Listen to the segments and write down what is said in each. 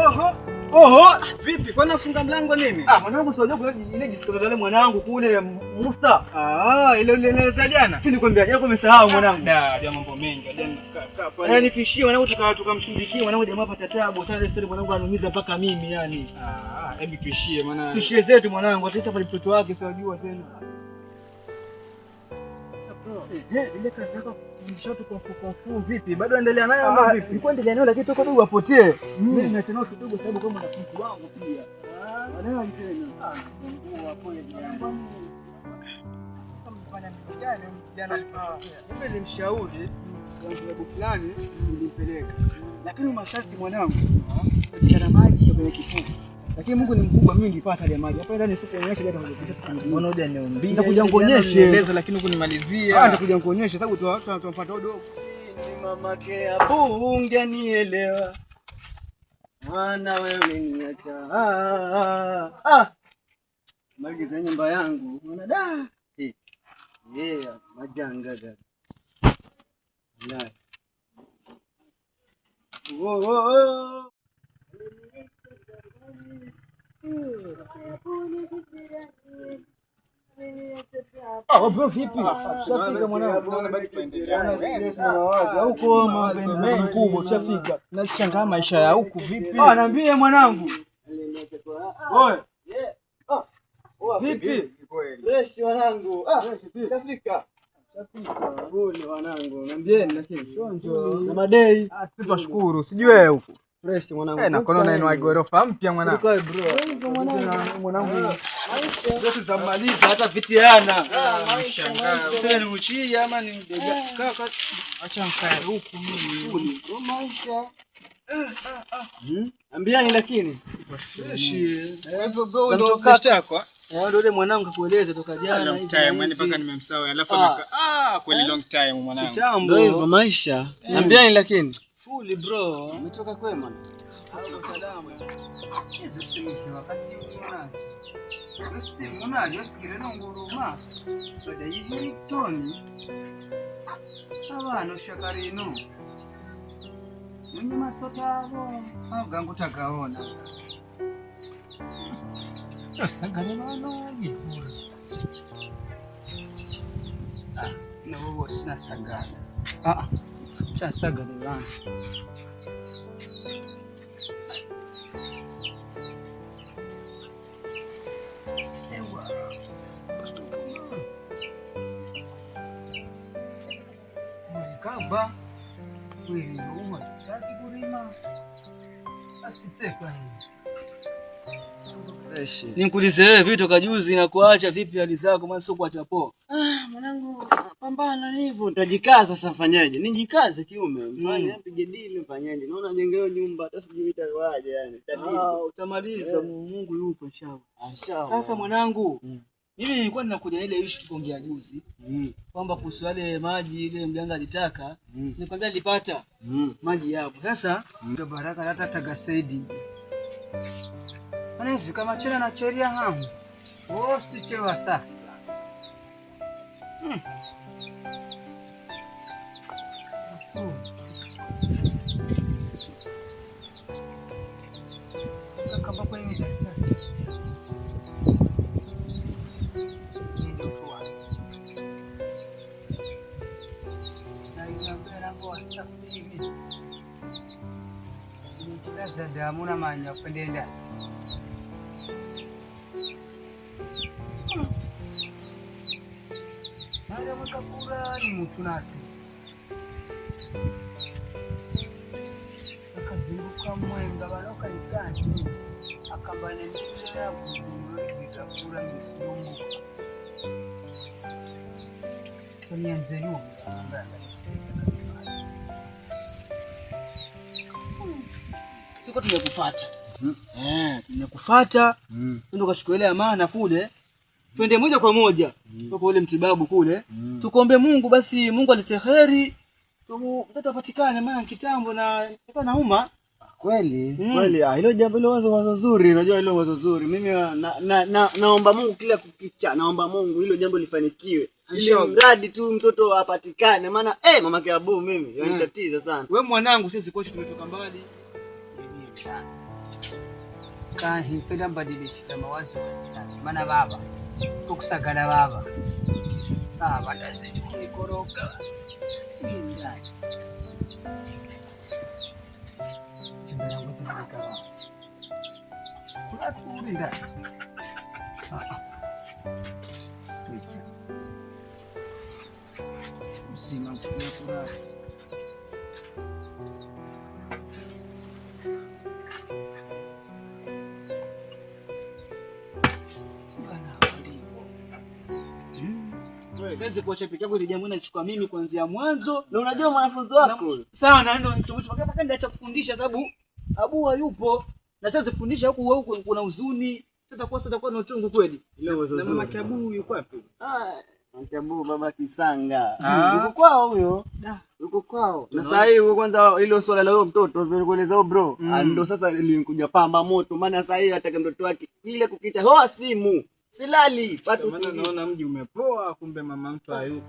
Oho. Oho. Vipi? Kwani nafunga mlango nini? Ah, mwanangu sio unajua ile jisikia yale mwanangu kule Musta. Ah, ile ile za jana. Si nikwambia jana umesahau mwanangu. Da, jamaa mambo mengi. Jana kaa pale. Yaani tishie mwanangu tukamshughulikia mwanangu jamaa pata taabu. Sasa ile story mwanangu anumiza mpaka mimi yani. Ah, hebu tuishie maana. Tuishie zetu mwanangu, hata sasa pale mtoto wake sio unajua tena. Sasa bro, ile kazi yako kufundisha watu kwa fu vipi? Bado endelea nayo ama vipi? Nilikuwa endelea nayo lakini toka dogo apotee. Mimi ninachana kidogo sababu kama mwanafunzi wangu pia. Baadaye tena. Ah, kweli. Sasa mlifanya nini gani kijana alipotea? Mimi nilimshauri kwa sababu fulani nilimpeleka. Lakini masharti mwanangu, patikana maji ya kwenye kifufu. Lakini Mungu ni mkubwa, mimi nilipata ile maji. Hapa ndani sikuonyesha hata kuonyesha. Mbona hujaniambia? Nitakuja nikuonyeshe. Nieleze lakini hukunimalizia. Ah, nitakuja nikuonyeshe sababu tunampata dogo. Ni mamake Abu ungenielewa. Mwana wewe umeniacha. Ah. Maliza nyumba yangu. Mwana da. Eh. Yeah, majanga gani. La. Oh, oh, oh. Ah, bro vipi? Shafika mwanangu. Mawazo huko mambo mkubwa ushafika. Nashangaa maisha ya huku vipi? Ah, niambie mwanangu. Oe. Vipi? Fresh wanangu. Ah, shafika. Karibuni wanangu. Niambieni lakini. Na madei. Ah, sisi twashukuru. Sijui wewe huku. Fresh mwanangu. Eh, na kono nainua gorofa mpya mwanangu. Tukae bro. Mwanangu. Maisha. Sasa zamaliza hata vitiana. Ah, maisha. Sasa ni uchii ama ni mdega. Kaka, acha nikae huku mimi. Bro, maisha. Ambiani lakini. Fresh. Hivyo bro ndio best yako? Eh, ndio yule mwanangu kakueleza toka jana. Long time, yani mpaka nimemsahau. Alafu kweli long time mwanangu. Kitambo. Ndio hivyo maisha. Ambiani lakini. Fully bro. Umetoka kwema? Hapo salama. Hizo simu si wakati unazo. Simu unayo sikire nonguruma. Bada yihi toni. Abana ushakarino. Mwenye matsota abo agangu tagaona. Yosangane bano yihura. Ah, nabo bose nasagana. Ah, chasagane bana. Kaba kweli uma taki kurima asitsekwa hivi. Fresh. Nikuulize wewe vitu toka juzi na kuacha vipi hali zako maana sio kuacha poa. Ah, mwanangu pambana hivyo nitajikaza sasa mfanyaje? Nijikaze kiume. Mfanye apige dili mfanyaje? Naona jengeo nyumba hata sijui itakuwaje yani. Tatizo. Ah, utamaliza Mungu yupo inshallah. Inshallah. Sasa mwanangu, mimi nilikuwa ninakuja ile issue tukaongea juzi kwamba kuhusu yale maji ile mganga alitaka, si nikwambia nilipata maji yapo. Sasa Ndo baraka hata tagasaidi. Mana hivi kama chena na cheria hamu. Wosi chewa safi. Kamba kwenye sasa. Damuna manya pendenda. Mara makakura ni mutu natu. Akazinguka mwenga banoka ikani. Akambane nira kudumura misilungu. Kwenye yuga siko tumekufuata. Tumekufuata. Ndio ukachukua ile amana kule. Twende moja kwa moja kwa ule mtibabu kule. Tukombe Mungu basi Mungu alete kheri. Mtoto apatikane maana kitambo na nauma. Kweli, kweli. Ah, hilo jambo hilo wazo zuri, unajua hilo wazo zuri. Mimi naomba Mungu kila kukicha, naomba Mungu hilo jambo lifanikiwe. Ili mradi tu mtoto apatikane maana mamake Abu mimi yanitatiza sana. Wewe mwanangu sisi kwetu tumetoka mbali. Kahi mbadilishira mawazo maana baba okusagala baba baba ndazidi kunikoroga ndani chimberangu zifika baba kulaturi ndani uzima kura Siwezi kuacha peke yako ile jambo nalichukua mimi kuanzia mwanzo. Na unajua mwanafunzi wako. Sawa na ndio nikichukua mpaka niacha kufundisha sababu Abu hayupo. Na siwezi fundisha huku huku kuna huzuni. Tutakuwa sitakuwa na uchungu kweli. Na mama Kiabu yuko wapi? Ah, Kiabu baba Kisanga. Yuko kwao huyo. Yuko kwao. Na sasa hivi kwanza ile swala la huyo mtoto nilikueleza bro. Ndio sasa lilikuja pamba moto maana sasa hivi ataka mtoto wake ile kukita hoa simu. Silali, watu maana naona mji umepoa kumbe mama mtu hayupo.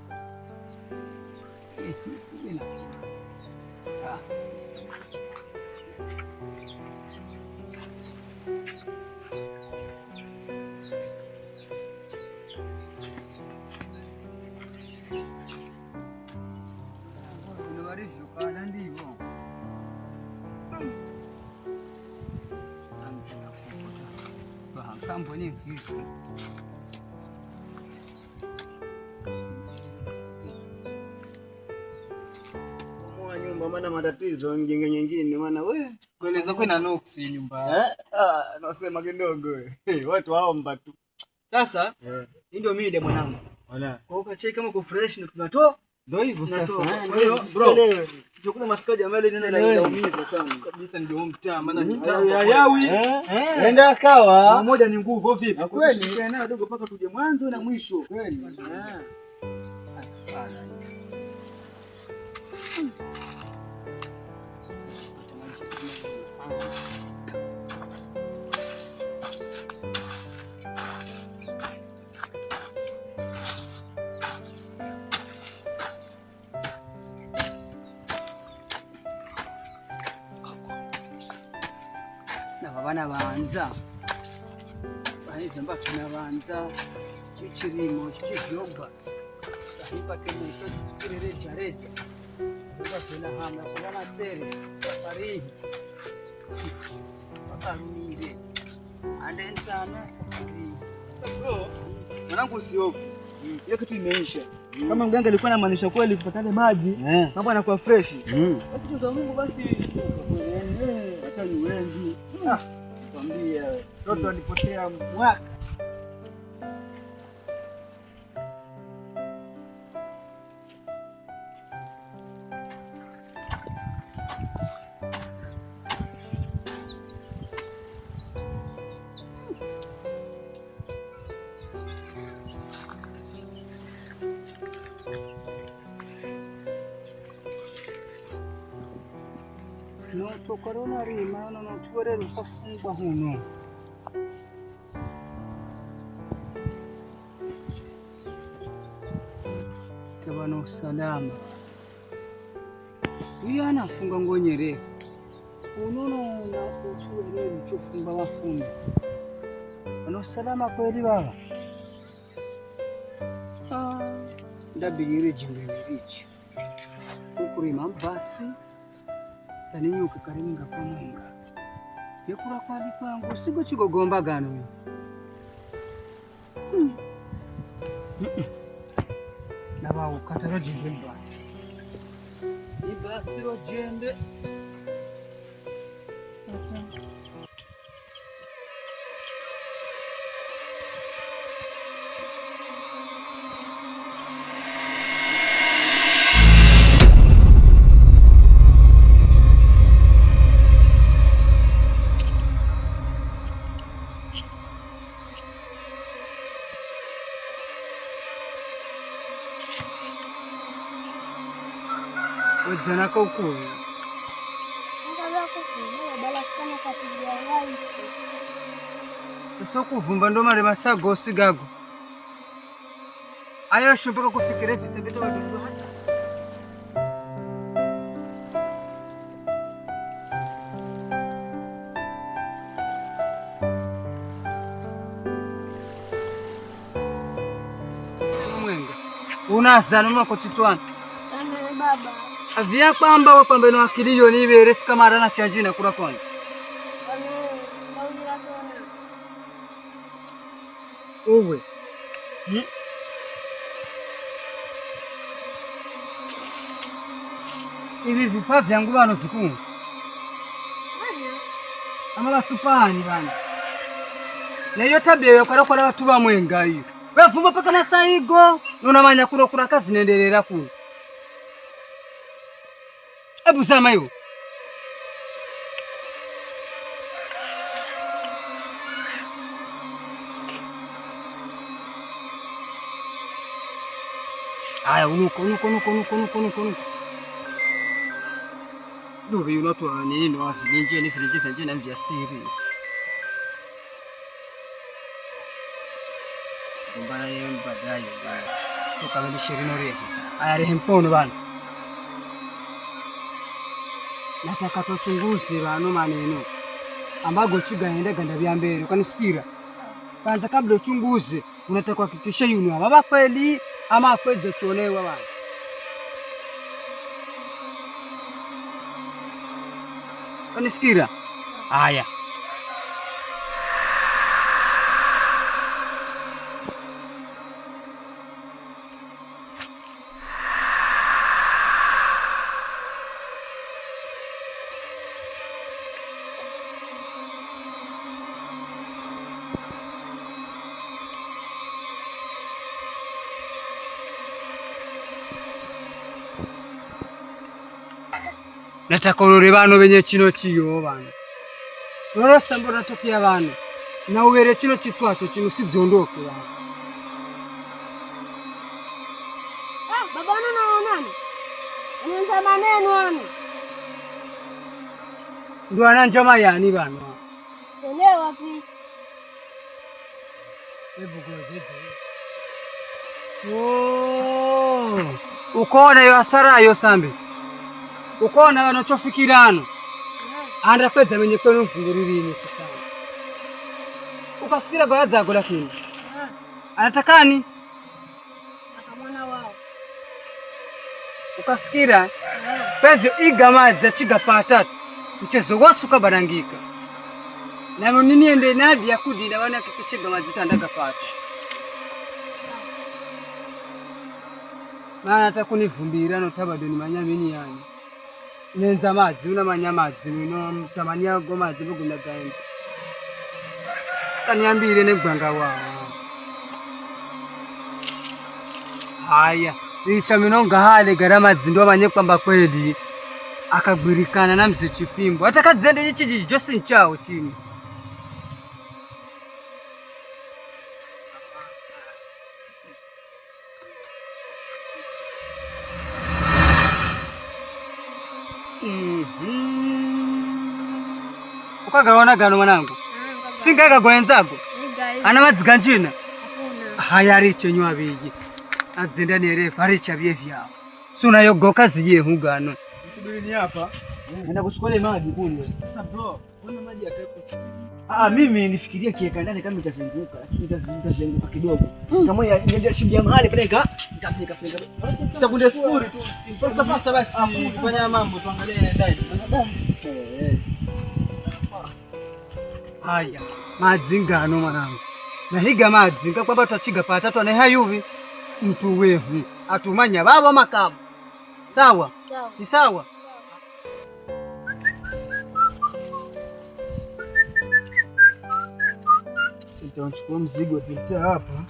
Nyumba maana matatizo nyingine nyingine maana we kueleza kwa ina nuksi nyumba. Nasema kidogo watu waomba tu. Sasa hii ndio mimi mwanangu. Wala. Kwa hiyo kacheki kama uko fresh ndio tunatoa. Ndio hivyo sasa. Kwa hiyo bro, tukuna masikaji ambayo ile nenda inaumiza sana. Kabisa ndio mtaa maana ni mtaa. Yawi. Nenda kawa. Mmoja ni nguvu vipi? Kweli. Tukae nayo dogo mpaka tuje mwanzo na mwisho. Kweli. Bana banza bahivyo mba tunabanza chichirimo chichivyoga bahipate mwisho chichirereja reja batena hamwe kuba matsere barihi bakarumire andensana safiri. Bro, mwanangu usihofu. Hiyo kitu imeisha. Kama mganga alikuwa anamaanisha kweli kupatane maji, mambo yanakuwa fresh. Basi za Mungu basi hata ni wengi. Kwambia mtoto alipotea mwaka. No corona rima no no tuwere rukafungwa huno. Tabano salama. Uyu anafunga ngonyere. Unono na utuwere ruchufungwa wafunga. Ano salama kweli baba. Ndabirire jimbe mirichi. Ukurima basi. Taninyuka karinga pamunga. Yekura kwali kwangu sigo chigogomba gano. Naba ukataro jembe mba. Ibasi ro jembe. Wedzanaka ukuru. Sasa kuvumba ndo mare masago sigago. Ayo shumpaka kufikira visembeto wadudu hata. Unazana mwako chitwana. Samee baba. Avya kwamba we kwamba ino akili yo ni ibere sikamara na chanjina kura kwanza. Ndaulira tona. Uwe. Ivi vifaa vyangu bano vikungu. Ama batupani bana. Na iyo tabia yo kora kora batu bamwenga iyo. Bavumba paka na saigo nunamanya kuno kuna kazi nendelera kuno. Ebu zama hiyo. Aya unuka unuka unuka unuka unuka unuka unuka. Dubi unatwa nini ndo wapi ninje ni filije filije na vya siri. Gombana yeye baadaye bana. Tukamilishe rino rehe. Aya rehe mpono bana. Nataka tuchunguze bano maneno ambago chigaenda ganda vya mbere ukanisikira. Kwanza kabla uchunguze unataka kuhakikisha yuno baba kweli ama kweli chonewa bana. Ukanisikira? Aya. Nataka urore bano benye chino chiyo bano. Rora mbona tokea bano. Na uwere chino chitwacho chino sizondoke bano. Ah, baba wana na nani? Anaanza maneno ano. Ndio ananja yani bano. Elewa wapi? Hebu goje. Oh, ukona yo hasara yo sambi. Ukona wanachofikirano. Anda kweza menye kwenu mfunguririni sasa. Ukasikira kwa zago lakini. Anatakani? Akamwana wao. Ukasikira? Pevyo iga madzi chiga patatu. Mchezo wose ukabarangika. Na nini ende nadi yakudina wana kikishiga madzi tandaga pata. Maana hata kunivumbira no tabado ni manyamini yani. Nenza madzi unamanya madzi mino mtamanya go madzi bugunda gaenda. Kaniambire negwanga wao. Haya, icha minonga hale garama dzindo manye kwamba kweli akagwirikana na mzee Chifimbo. Hata kadzende chichi jose nchao chini. Ukagaona gano mwanangu. Singaga gwenzago. Ana madziga njina. Haya ariche nywa bigi. Adzinda nerefa aricha bye vyao. Suna yogoka ziye hugano. Msubirini hapa. Naenda kuchukua ile maji kule. Sasa bro, mbona maji yakaeko? Ah, mimi nifikiria kiweka ndani kama itazunguka, lakini itazunguka kidogo. Kama ya ndio shibia mahali pale nikafunika funika. Sekunde sifuri tu. Fasta fasta basi. Fanya mambo tuangalie ndani. Haya, madzingano mwanangu. Na higa madzinga kwamba twachiga patatu ane hayuvi mtu wehu atumanya baba makabu. Sawa? Sawa. Ni sawa? Nitachukua mzigo tetea hapa.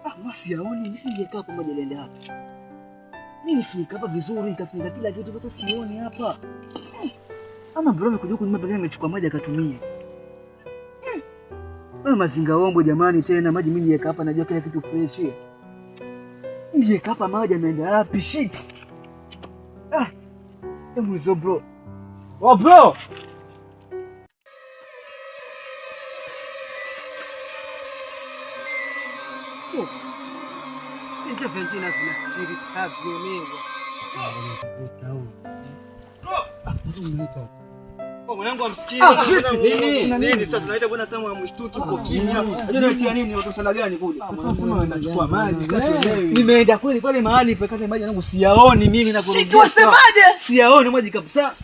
Ah, masi yaoni, mimi singekaa hapa maji yalienda hapa. Mimi nifika hapa vizuri, nikafunika kila kitu, sasa sioni hapa. Ama bro amekuja huku nyuma pengine amechukua maji akatumia. Wewe mazinga ombo jamani tena maji mimi niweka hapa najua kila kitu fresh. Niweka hapa maji ameenda wapi? Shit. Ah. Hebu hizo bro. Oh bro. Nje ventina vinasiri tavyomewa. Mwanangu amsikie. Nini? Nini sasa naita bwana Samu amshtuki huko kimya. Unajua natia nini watu sala gani kule? Sasa unachukua maji sasa. Nimeenda kweli pale mahali pekate maji yangu siyaoni mimi na kurudia. Situsemaje? Siyaoni maji kabisa.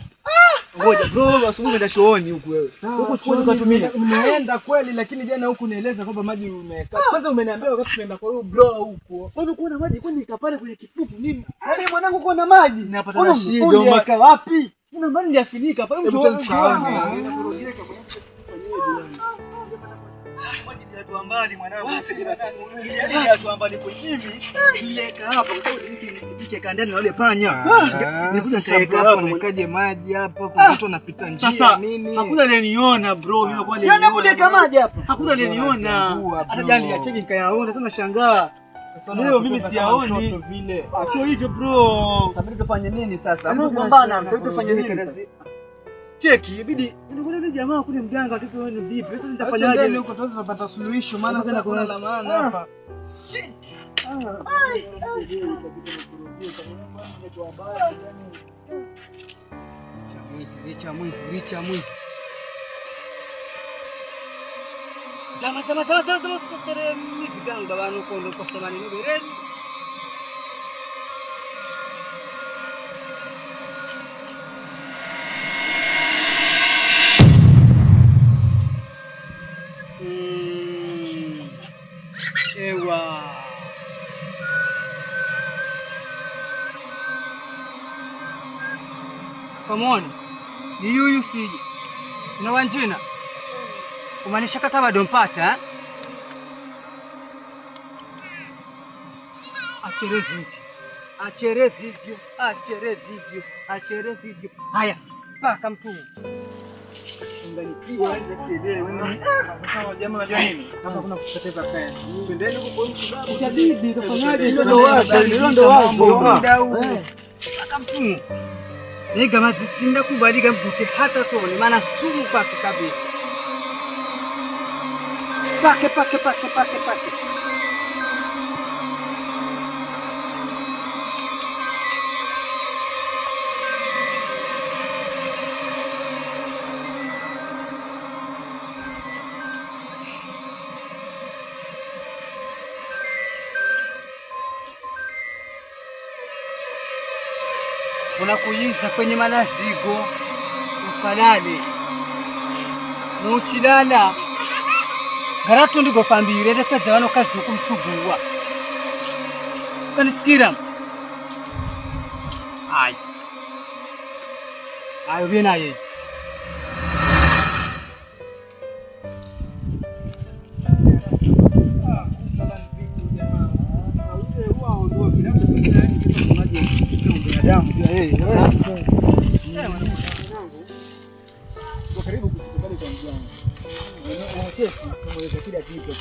Ngoja bro, asubuhi umeenda chooni huku wewe. Huku chukua ukatumia. Umeenda kweli lakini jana huku nieleza kwamba maji umeweka. Kwanza umeniambia wakati tunaenda kwa huyu bro huko. Kwanza kuona maji kwani nikapale kwenye kifufu mimi. Yaani mwanangu kuona maji. Napata shida. Uliweka wapi? Kuna mbali niliafinika pale mtu. Kaje maji hapa kuna mtu anapita njia Sasa nini? hakuna aliyeniona bro, mimi kwa Yaani hapo uliweka maji hapa. Hakuna aliyeniona. Hata jana niliacheki nikayaona, sasa nashangaa. Leo mimi siyaoni. Sio hivyo bro. Tabidi tufanye nini sasa? Yaani Gombana, tabidi tufanye nini sasa? Cheki, ibidi ndio yule jamaa kule mganga watoto wao ni vipi? Sasa nitafanyaje? Huko tuanze kupata suluhisho maana sasa kuna la maana hapa. Richa mwitu, richa mwitu. Zama zama zama zama zama sikosere miviganga bano kondo kosemani nubereni. Ewa. Come on. Ni yuyu sije. Na wanjina. Kumaanisha kata bado mpata eh? Achere vivyo. Achere vivyo, achere vivyo, achere vivyo. Haya, paka mtumu. Sasa jamaa unajua nini? Hapa kuna kupoteza time. Twendeni huko kwa mtu babu. Itabidi tufanyaje? Hilo ndo wazo, hilo ndo wazo. Paka mtumu. Nega mazisinda kubalika mvute hata tone maana sumu kwake kabisa. Pake pake pake pake pake. Unakuyiza kwenye malazigo ukalale nuchilala garatu ndigo pambire rekadza vano kazi kumsuguwa ukanisikira ayi ayo byenaye Karibu kufika pale kwa mjana. Kumweleza kila kitu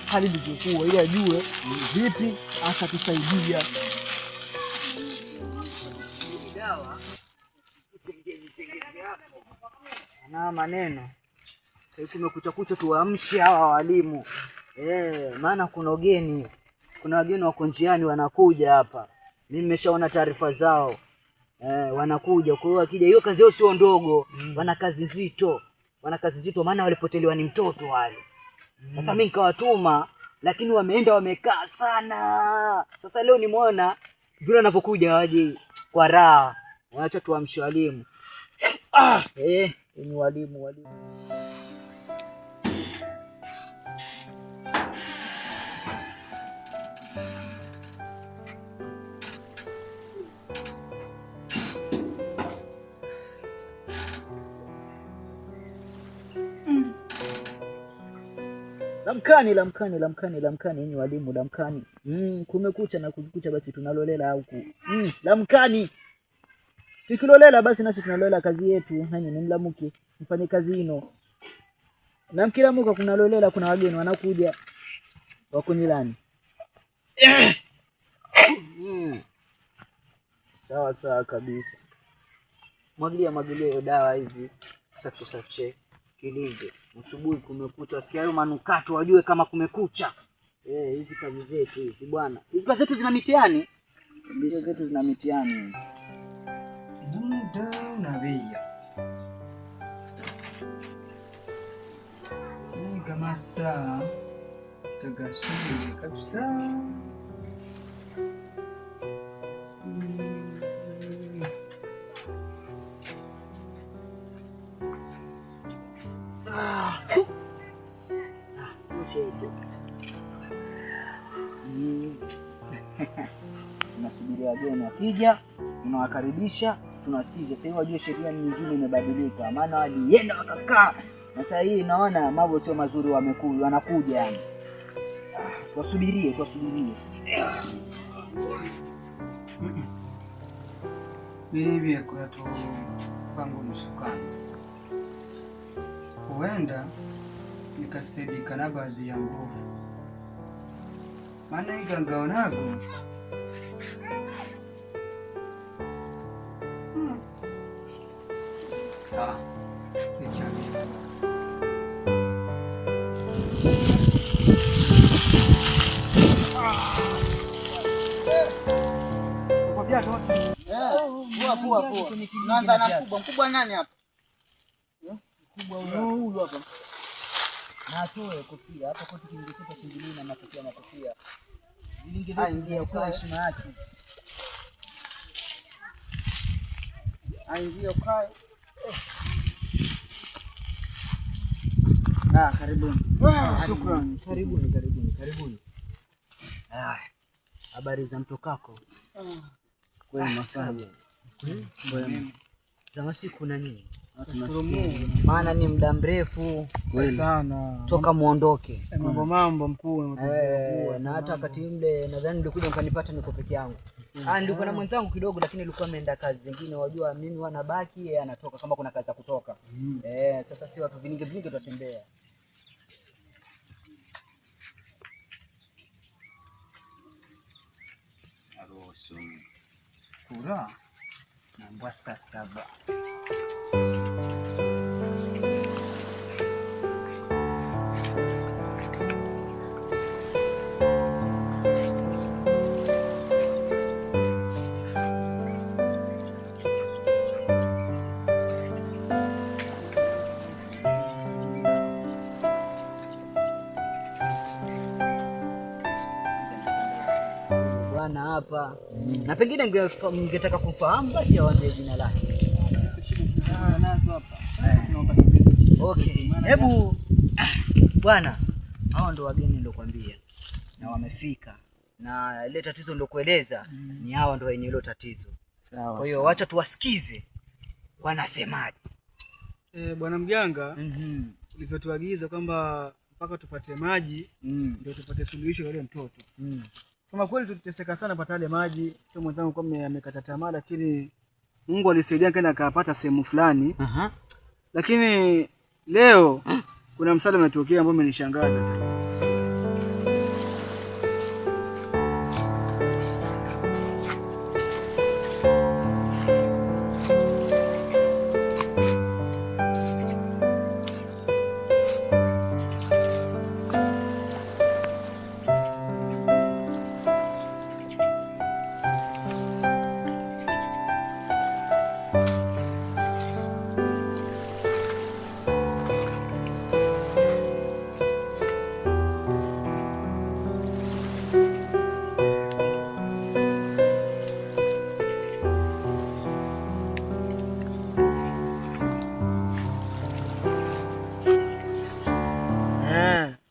hali ilivyokuwa ili ajue vipi atatusaidia. Na maneno. Sasa kumekucha kucha tuamshe hawa walimu. Maana kuna wageni. Kuna wageni wako njiani wanakuja hapa. Mimi nimeshaona taarifa zao. Wanakuja. Kwa hiyo akija hiyo kazi yao sio ndogo. Wana kazi nzito. Wana kazi nzito maana walipotelewa ni mtoto wale. Sasa mimi nikawatuma lakini wameenda wamekaa sana. Sasa leo nimeona vile wanapokuja waje kwa raha. Waacha tuamshe walimu. Ni walimu walimu. Lamkani, lamkani, lamkani, lamkani enyi walimu, lamkani. Kumekucha na kukucha basi tunalolela huku. Lamkani. Tukilolela basi nasi tunalolela kazi yetu, nanyi ni mlamuki, mfanye kazi ino. Na mkilamuka kunalolela kuna wageni wanakuja wakunilani. Sawa sawa kabisa. Mwagilia mwagilia hiyo dawa hivi. Safisha safisha kilinde. Asubuhi kumekucha, wasikia hayo manukato wajue kama kumekucha. Hizi kazi zetu hizi bwana. Hizi kazi zetu zina mitihani. Hizi zetu zina mitihani. Muda unabia. Amasaa tagasubire kabisa. Tunasubiria wageni wakija, tunawakaribisha, tunawasikiza. Sasa hivi wajue sheria nyingine imebadilika, maana walienda wakakaa, na sasa hii naona mambo sio mazuri, wamekuja wanakuja yani. Tuwasubirie, tuwasubirie. Vilevile kuna tu pango msukani, huenda nikasaidika na baadhi ya nguvu, maana igangaonago Ah, nichane. Poa poa poa. Tunaanza na mkubwa. Mkubwa nani hapa? Mkubwa huyu hapa. Na atoe kofia hapa kwetu, kingi chetu kingilini na makofia makofia. Vilingi vyetu kwa heshima yake. Aingie ukae. Ah, karibuni. Shukrani. Karibuni, karibuni, karibuni. Ah, habari za mtokako? Kwema sana. Za masiku na nini? Maana ni muda mrefu Sana. toka muondoke. Mambo mambo mkuu. Na hata wakati mle nadhani nilikuja mkanipata niko peke yangu. Ah, nilikuwa na mwenzangu kidogo, lakini alikuwa ameenda kazi zingine. Wajua mimi wanabaki, yeye anatoka kama kuna kazi za kutoka. Sasa si watu vingi vingi tutatembea. Aroso kura nambwa saa saba. Bwana hapa na pengine mngetaka kumfahamu basi awaambie jina lake. Okay, hebu bwana, hao ndo wageni nilokuambia na wamefika, na ile tatizo nilokueleza ni hawa ndo wenye hilo tatizo. Sawa. Kwa hiyo wacha tuwasikize wanasemaje. Bwana mganga, ulivyotuagiza kwamba mpaka tupate maji ndio tupate suluhisho yule mtoto. Sema kweli tuliteseka sana pata yale maji. Sio mwenzangu kwa amekata tamaa, lakini Mungu alisaidia kaenda akapata sehemu fulani. Lakini leo kuna msaada umetokea ambao umenishangaza.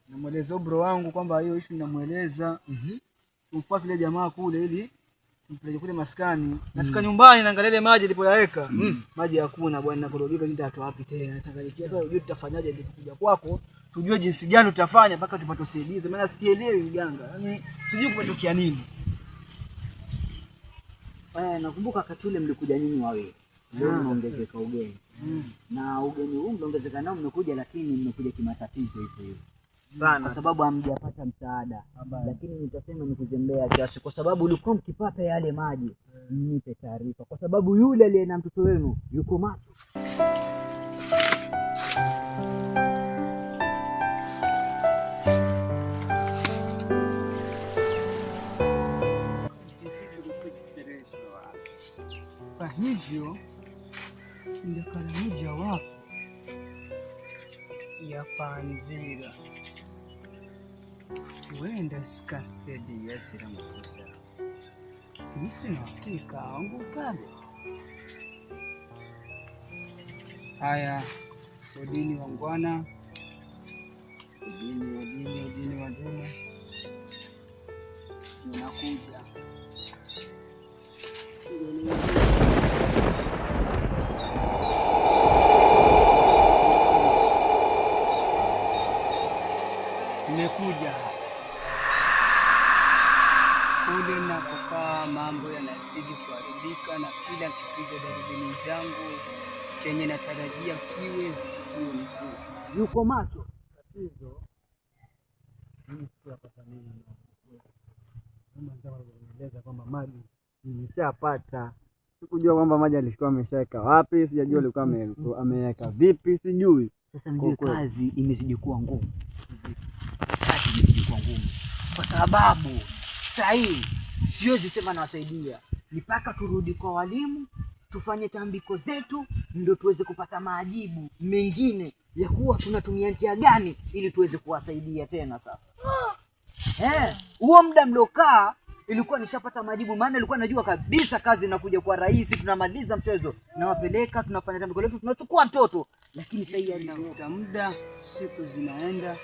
Namweleza bro wangu kwamba hiyo issue namueleza. Tumfuate ile jamaa kule ili tumpeleke kule maskani. Nafika nyumbani naangalia ile maji nilipoyaweka. Maji hakuna bwana, nakorogeka nitatoa wapi tena? Nachanganyikiwa sasa, unajua tutafanyaje ili kuja kwako tujue jinsi gani tutafanya mpaka tupate usaidizi, maana sikielewi mganga. Yaani sijui kumetokea nini. Nakumbuka wakati ule mlikuja nyinyi wawili. Leo mmeongezeka ugeni. Na ugeni huu mliongezeka nao mmekuja, lakini mmekuja kimatatizo hivyo hivyo. Sana. Kwa sababu hamjapata msaada. Lakini nitasema ni kuzembea kiasi, kwa sababu ulikuwa mkipata yale maji mnipe taarifa, kwa sababu yule aliye na mtoto wenu yuko macho. Kwa hivyo ndakala moja wapo ya panzira. Huenda zikansaidia zira nguvu zao. Mimi sina hakika wangu utale. Haya, odini wangwana, odini, odini, odini wadume, ninakuja. Nimekuja kule nakokaa, mambo yanazidi kuharibika, na kila nikipiga darubini zangu chenye natarajia kiwe sio mzuri. Yuko macho. Tatizo mimi sikuyapata neno kama nataka kueleza kwamba maji nimeshapata. Sikujua kwamba maji alikuwa ameshaweka wapi, sijajua alikuwa ameweka vipi, sijui. Sasa mjue Kwa kweli. kazi imezidi kuwa ngumu, kazi imezidi kuwa ngumu kwa sababu saa hii siwezi sema nawasaidia, ni mpaka turudi kwa walimu tufanye tambiko zetu ndio tuweze kupata majibu mengine ya kuwa tunatumia njia gani ili tuweze kuwasaidia tena. Sasa huo muda mliokaa ilikuwa nishapata majibu, maana ilikuwa najua kabisa kazi inakuja kwa rahisi, tunamaliza mchezo, nawapeleka, tunafanya tambiko letu, tunachukua mtoto. Lakini sasa hii Navuta muda, siku zinaenda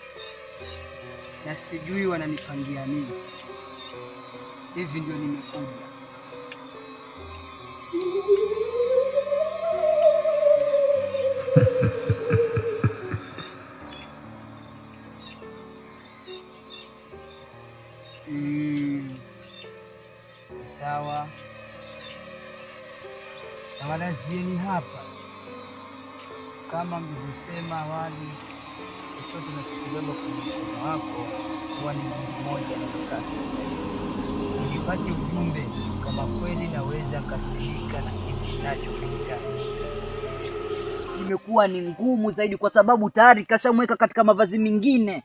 na sijui wananipangia nini. Hivi ndio nimekuja. Mm, sawa, na walazieni hapa kama mlivyosema awali, chochote unachokibeba kwenye mkono wako huwa ni Mungu mmoja na mkate. Nilipate ujumbe kama kweli naweza kasilika na kitu ninachokihitaji. Imekuwa ni ngumu zaidi kwa sababu tayari kashamweka katika mavazi mengine,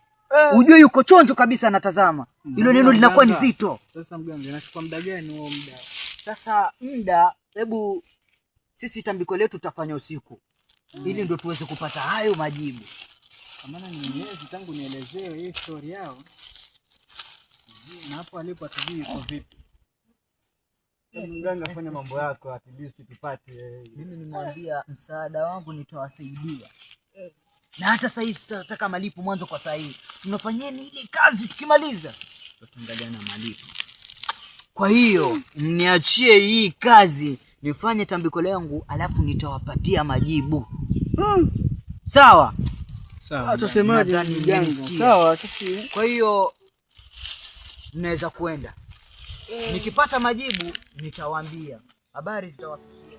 ujue yuko chonjo kabisa, anatazama hilo neno linakuwa ni zito. Sasa mganga, inachukua muda gani huo muda? Sasa muda, hebu sisi tambiko letu tutafanya usiku ili ndio tuweze kupata hayo majibu. Kwa maana ni miezi tangu nielezewe hii story yao, na hapo alipo hatujui iko vipi. Mganga, fanya mambo yako at least tupate. Mimi nimwambia msaada wangu nitawasaidia, na hata sasa hivi sitataka malipo mwanzo. Kwa saa hii tunafanyeni ile kazi, tukimaliza tutaangalia na malipo. Kwa hiyo mniachie hii kazi nifanye tambiko langu, alafu nitawapatia majibu. Sawa? Sawa. Tusemaje Nadhani mganga? mmenisikia. Sawa, sisi Kwa hiyo mnaweza kuenda, nikipata majibu nitawaambia, habari zitawafikia.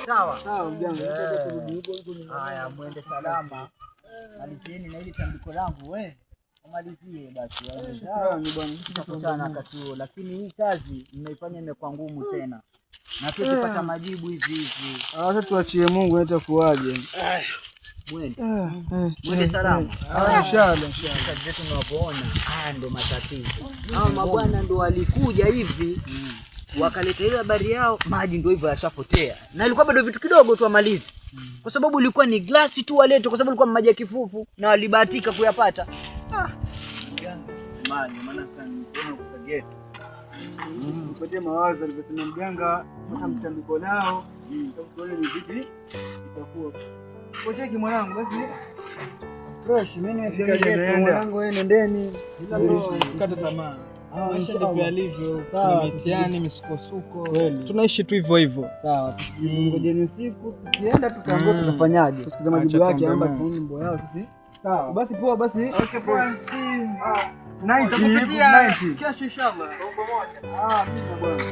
Sawa. sawa mganga, turudi huko huko. Haya, mwende salama, malizieni na ili tambiko langu we malizie basi, waende sawa. Shukrani bwana. Tutakutana wakati huo, lakini hii kazi mnaifanya imekuwa ngumu tena, na tukipata majibu hivi hivi. Sasa tuachie Mungu itakuwaje. Mwende mwende salama. Inshallah, inshallah. Kazi zetu mnavyoona, haya ndo matatizo. Hawa mabwana ndo walikuja hivi wakaleta ile habari yao, maji ndo hivyo yashapotea, na ilikuwa bado vitu kidogo tu amalizi, kwa sababu ilikuwa ni glasi tu walete, kwa sababu ilikuwa maji ya kifufu na walibahatika kuyapata. Mganga, semaje? Maana sasa nikuona kwa geti. Nipatie mawazo alivyosema mganga, pata mtambiko lao, tuone ni vipi itakuwa. Kocheki mwanangu basi. Fresh, mimi nimefika Mganga geti ameenda. mwanangu, wewe nendeni. Usikate tamaa. Ah, Maisha ndivyo inshallah. yalivyo, Sawa. kuna mitihani, misukosuko, Kweli. tunaishi tu hivyo hivyo. Sawa, ngojeni usiku tukienda tukaambiwa tutafanyaje. Tusikize majibu Acha yake tuombe amba Mungu. tuone mambo yao sisi. Sawa. Basi poa basi. Okay, poa. Night. Tutakupitia kesho inshallah. Ah, mimi bwana.